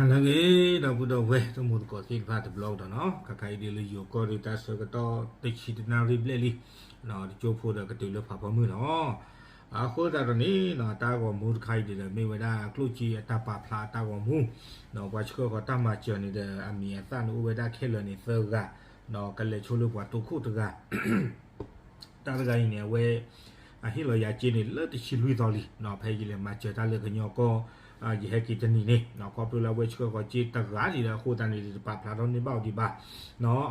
လၢအဂ့ၤ ဒီပုၢ်ဒီဝဲၢ် တံၤသကိးသ့ၣ်တဖၣ်တဘျီကဒီးနီၤ, ခါခါအံၤဒ်လၢယိၤကီၢ်ဒ်တၢ်ဆၢကတီၢ်တဆံတနၣ်ရံၣ်ဘျဲၣ်လံ, တကၠိဖိဒီးကတုၤလၢဖးဖီမုၢ်လီၤ. အဃိသတးဒီးန့ၣ် တၢ်ဂီၤမူတခါအံၤဒ်ဒီး မ့ၢ်ဝဲဒၣ်ကျိၣ်စ့အတၢ်ပာ်ဖျါအတၢ်ဂီၤမူ, ပှၤဆှၢဃီၤတၢ်မၤစၢၤန့ၣ်ဒီး အမံၤအသၣ်န့ၣ်အိၣ်ဝဲဒၣ်ခဲလၢာ်န့ၣ်သၢဂၤ, ကလဲၤဆိလၢပှၤတိခိၣ်တဂၤ တၢ်တဂၤအံၤန့ၣ် အဝဲ အဟ့ၣ်လီၤယၤစ့န့ၣ် လၢတဆံလွံၢ်သီလံ, ဖဲယလဲၤမၤစၢၤတၢ်လၢကညီကီၢ် ယဟဲက့ၤတနံၤန့ၣ် ခီဖျိလၢအဝဲဆှၢဃီၤစ့တဂၤဒ်ဒီး အဃိသတးန့ၣ် တပာ်ဖျါထီၣ်န့ၢ်ဘၣ်အီၤဒံးဘၣ်,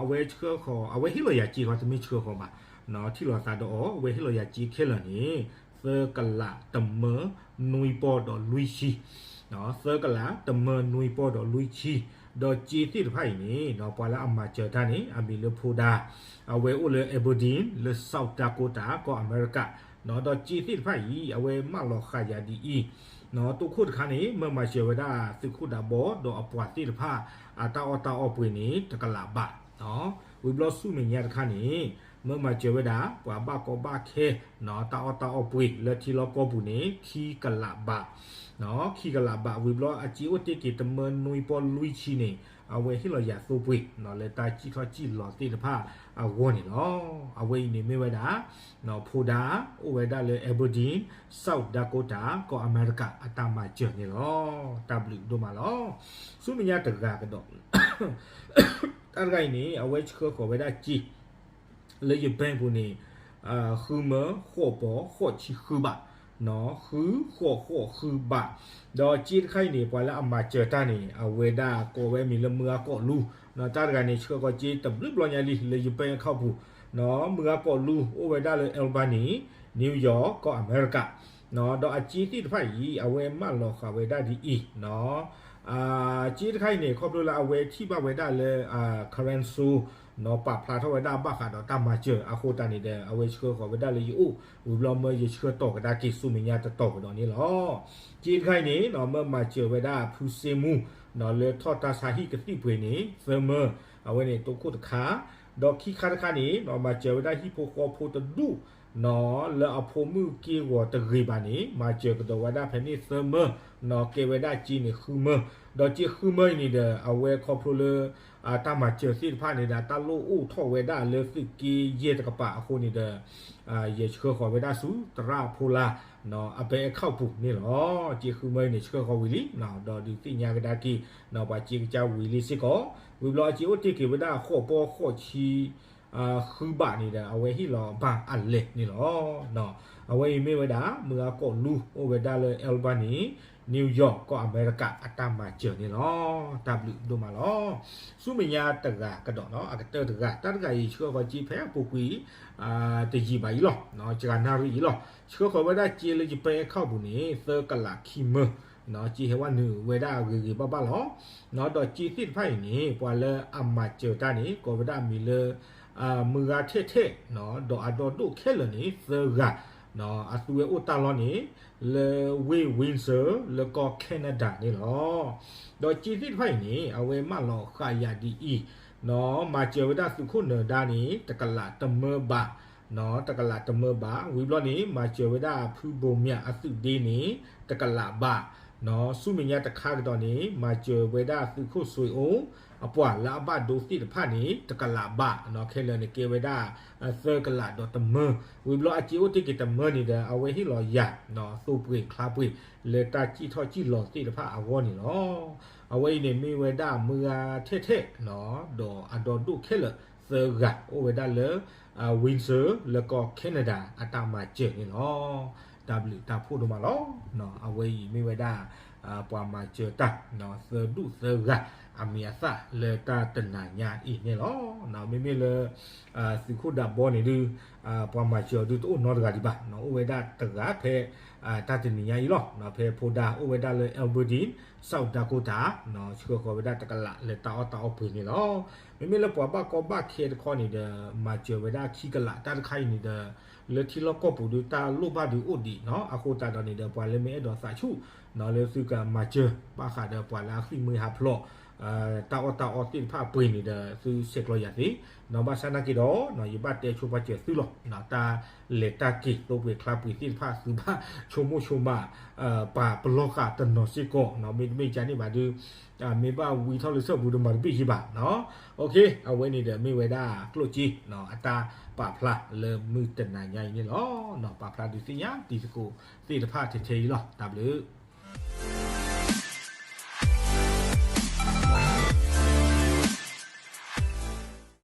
အဝဲဆှၢဃီၤ အဝဲဟ့ၣ်လီၤယၤစ့ဃီ တမ့ၢ်ဆှၢဃီၤဘၣ်, ထံၣ်လိာ်သးဒီးအီၤ အဝဲဟ့ၣ်လီၤယၤစ့ခဲလၢာ်န့ၣ် သၢကလးတမၢနွံပီၢ်ဒီးလွံၢ်ဆံ သၢကလးတမၢနွံပီၢ်ဒီးလွံၢ်ဆံ, ဒီးစ့သ့ၣ်တဖၣ်အံၤန့ၣ် ပှၤလၢအမၤစၢၤတၢ်န့ၣ် အမံၤလၢဖိဒါ, အဝဲအိၣ်လၢ Aberdeen လၢ South Dakota ကီၢ်အမဲရကၤ, ဒီးစ့သ့ၣ်တဖၣ်အံၤ အဝဲမၢလီၤဃာ်ယၤဒ်အံၤ, တိခိၣ်တခါန့ၣ် မၢမၤစၢၤဝဲဒၣ်သုးခိၣ်ဒးဘီ ဒီးအပှၤသ့ၣ်တဖၣ် အတၢ်အီၣ်တၢ်အီပှ့ၤန့ၣ် တကလးဘး ဝံၤဘျီဆူမဲာ်ညါတခါန့ၣ် မၢမၤစၢၤဝဲဒၣ် ပှၤဘၣ်ကီဘၣ်ခဲ တၢ်အီၣ်တၢ်အီပှ့ၤလၢထံလီၢ်ကီၢ်ပူၤန့ၣ် ခံကလးဘး, ခံကလးဘး ဝံၤဘျီအစ့အိၣ်တ့ၢ်က့ၤတမၢနွံပီၢ်လွံၢ်ဆံန့ၣ် အဝဲဟ့ၣ်လီၤယၤသိပှ့ၤ လၢတၢ်စံၣ်ထီၣ်စံၣ်လီၤသ့ၣ်တဖၣ်အဂီၢ်န့ၣ်လီၤ. အဝဲအံၤန့ၣ်မ့ၢ်ဝဲဒၣ် ဖိဒါ အိၣ်ဝဲဒၣ်လၢ Aberdeen, South Dakota ကီၢ်အမဲရကၤအတၢ်မၤစၢၤန့ၣ်လီၤ. တၢ်ဘျုးဒိၣ်မးလီၤ. ဆူမဲာ်ညါတဂၤကဒီး တၢ်တဂၤအံၤန့ၣ် အဝဲဆှၢဃီၤဝဲဒၣ်စ့ လၢယ bank ပူၤန့ၣ် ဃုမၢ ဃိးပီၤဃိးဆံဃုဘး, ဃုဃိးဃိးဃုဘး, ဒီးစ့တခါအံၤန့ၣ် ပှၤလၢအမၤစၢၤတၢ်န့ၣ် အဝဲဒၣ်ကိးဝဲမံၤလၢမုၢ်ဂၤကီးလူ, တၢ်တဂၤန့ၣ် ဆှၢဃီၤစ့တဘျုးဘျီညါလံ လၢယ bank account ပူၤ, မုၢ်ဂၤကီးလူ အိၣ်ဝဲဒၣ်လၢ Albany, New York ကီၢ်အမဲရကၤ, ဒီးအစ့သ့ၣ်တဖၣ်အံၤ အဝဲမၢလီၤဃာ်ဝဲဒၣ်ဒ်အံၤ စ့တခါအံၤန့ၣ် ခီဖျိလၢအဝဲထံၣ်ဘၣ်ဝဲဒၣ်လၢ Congress ပာ်ဖျါထီၣ်ဝဲဒၣ်ဘၣ်ဃးဒီးတၢ်မၤစၢၤအဃိသတးန့ၣ်ဒီး အဝဲဆှၢဃီၤဝဲဒၣ်လၢယအိၣ် ဝံၤဘျီမၢယဆှၢတီၢ်ကဒါက့ၤဆူမဲာ်ညါတတီၤကဒီးန့ၣ်လီၤ. စ့တခါအံၤန့ၣ် မၢမၤစၢၤဝဲဒၣ်ဖုစ့မူ လၢထီၣ်တၢ်ဆါဟံၣ်ကသံၣ်ပှ့ၤန့ၣ် သၢမၢ အဝဲန့ၣ်တိခိၣ်တခါ, ဒီးခံခါတခါန့ၣ် မၤစၢၤဝဲဒၣ်ဟံၣ်ဖိဃီဖိတဒူၣ် လၢအဖိမုၣ်က့ၢ်ဂီၤတဂ့ၤဘၣ်န့ၣ် မၤစၢၤကဒီးဝဲဒၣ်ဖဲန့ၣ်သၢမၢ, ကဲဝဲဒၣ်စ့န့ၣ်ဃုမၢ, ဒီးစ့ဃုမၢအံၤန့ၣ်ဒီး အဝဲခီဖျိလၢ တၢ်မၤစၢၤသ့ၣ်တဖၣ်န့ၣ်ဒီး တၢ်လိၣ်အိၣ်ထီၣ်ဝဲဒၣ်လၢသုးက့ယဲၢ်တကပၤအဃိန့ၣ်ဒီး ယဆှၢဃီၤဝဲဒၣ်ဆူသရၣ်ဖိလၢ် အ bank account ပူၤန့ၣ်လီၤ. စ့ဃုမၢအံၤန့ၣ် ဆှၢဃီၤဝံၤလံ, ဒီးဒုးသ့ၣ်ညါကဒါက့ၤ ပှၤစ့ကစၢ်ဝံၤလံစ့ၢ်ကီး, ဝံၤဘျီအစ့အိၣ်တ့ၢ်က့ၤဝဲဒၣ်ဃိးပီၢ်ဃိးဆံ ဃုဘးန့ၣ်ဒီး အဝဲဟ့ၣ်လီၤဘၣ်အလဲၣ်န့ၣ်လီၤ. အဝဲအံၤမ့ၢ်ဝဲဒၣ် မုၢ်ဂၤကီးလူ အိၣ်ဝဲဒၣ်လၢ Albany, New York ကီၢ်အမဲရကၤအတၢ်မၤစၢၤန့ၣ်လီၤ. တၢ်ဘျုးဒိၣ်မးလီၤ. ဆူမဲာ်ညါတဂၤကဒီးနီၤ အကတၢၢ်တဂၤ, တၢ်တဂၤအံၤ ဆှၢဃီၤစ့ဖဲအပူၤကွံာ် တယံာ်ဘၣ်အံၤလီၤ, စှၤနၣ်ရံၣ်အံၤလီၤ. ဆှၢဃီၤဝဲဒၣ်စ့လၢယ bank account ပူၤန့ၣ် သၢကလးခံမၢ, စ့ဟဲဝဲနုာ်ဝဲဒၣ်ဂ့ၤဂ့ၤဘၣ်ဘၣ်လီၤ. ဒီးစ့သ့ၣ်တဖၣ်အံၤန့ၣ် ပှၤလၢအမၤစၢၤတၢ်န့ၣ် ကိးဝဲဒၣ်မံၤလၢ မုၢ်ဂၤထဲထဲ, ဒီးအဒီဒိၣ်ခဲလၢာ်န့ၣ် သၢဂၤ, အသုဝဲအိၣ်တၢ်လီၢ်န့ၣ် လၢဝ့ၢ် Windsor လၢကီၢ် Canada န့ၣ်လီၤ. ဒီးစ့သ့ၣ်တဖၣ်အံၤန့ၣ် အဝဲမၢလီၤဃာ်ယၤဒ်အံၤ, မၤစၢၤဝဲဒၣ်သုးခိၣ်နၢၤဒါန့ၣ် တကလးတမၢဘး, တကလးတမၢဘး, ဝံၤဘျီန့ၣ် မၤစၢၤဝဲဒၣ်ဖုဘိမၠးအသုးဒ့န့ၣ် တကလးဘး, ဆူမဲာ်ညါတခါကဒီးန့ၣ် မၤစၢၤဝဲဒၣ်သုးခိၣ်စွ့အိၣ် အပှၤလၢအဘၣ်ဒိသ့ၣ်တဖၣ်န့ၣ် တကလးဘး, ခဲလၢာ်န့ၣ်ကဲဝဲဒၣ် သၢကလးဒီးတမၢ, ဝံၤဘျီအစ့အိၣ်တ့ၢ်က့ၤတမၢန့ၣ်ဒီး အဝဲဟ့ၣ်လီၤယၤ သိပှ့ၤချါပှ့ၤ လၢတၢ်စံၣ်ထီၣ်စံၣ်လီၤသ့ၣ်တဖၣ်အဂီၢ်န့ၣ်လီၤ. အဝဲအံၤန့ၣ်မ့ၢ်ဝဲဒၣ်မုၢ်ဂၤထဲထဲ, ဒီးအဒီဒိၣ်ခဲလၢာ်သၢဂၤ အိၣ်ဝဲဒၣ်လၢ Windsor လၢကီၢ် Canada အတၢ်မၤစၢၤန့ၣ်လီၤ. တၢ်ဘျုးတၢ်ဖှိၣ်ဒိၣ်မးလီၤ. အဝဲအံၤမ့ၢ်ဝဲဒၣ် ပှၤမၤစၢၤတၢ် သၢဒူၣ်သၢဂၤ အမံၤအသၣ်လၢတၢ်တနၤညါအံၤန့ၣ်လီၤ. မ့မ့ၢ်လၢ သုးခိၣ်ဒးဘီန့ၣ်ဒုး ပှၤမၤစၢၤအီၤဒုးတအိၣ်နီတဂၤဒံးဘၣ်, အိၣ်ဝဲဒၣ်တဂၤဖဲ တၢ်တနံၤညါအံၤလီၤ. ဖဲဖိဒါအိၣ်ဝဲဒၣ်လၢ Aberdeen, South Dakota, ဆှၢဃီၤဝဲဒၣ်တကလးလၢတၢ်အီၣ်တၢ်အီပှ့ၤန့ၣ်လီၤ. မ့မ့ၢ်လၢပှၤဘၣ်ကီဘၣ်ခဲတခီန့ၣ်ဒီး မၤစၢၤဝဲဒၣ်ခံကလး တၢ်တခါအံၤန့ၣ်ဒီး လၢထံလီၢ်ကီၢ်ပူၤဒုးတၢ်လိၣ်ဘၣ်ဒုးအိၣ်ဒံးနီၤ, အဃိသတးဒီးန့ၣ်ဒီး ပှၤလၢမ့ၢ်အဲၣ်ဒိးသးဆူၣ် လၢသုကမၤစၢၤ ဘၣ်ဃးဒီးပှၤလၢအဃံၢ်မှံဟးဖျိး တၢ်အီၣ်တၢ်အီသ့ၣ်တဖၣ်အပှ့ၤန့ၣ်ဒီး သုဆဲးကျိးယၤသ့, ဘၣ်ဆၣ်နာ်က့ဒီး ယဘၣ်တဲဆိပာ်စၢၤသုလီၤ. တၢ်လဲၤတၢ်က့ၤ သိပှ့ၤချါပှ့ၤသ့ၣ်တဖၣ် သုဘၣ်ဆိကမိၣ်ဆိကမး ပာ်ပလီၢ်ဃာ်တနီၤစ့ၢ်ကီး, မ့တမ့ၢ်ကန့ၣ်ဘၣ်ဒီး မ့ၢ်ဘၣ်ဝံထီၣ်လၢဆၢၣ်ပူၤဒီးမၤတဘ့ၣ်ယံၤဘၣ်. အဝဲန့ၣ်ဒီးမ့ၢ်ဝဲဒၣ်ကျိၣ်စ့ အတၢ်ပာ်ဖျါလၢမုၢ်တနၤညါအံၤန့ၣ်လီၤ. ပာ်ဖျါဒုးသ့ၣ်ညါတံၤသကိးသ့ၣ်တဖၣ်ထဲထဲအံၤလီၤ. တၢ်ဘျုး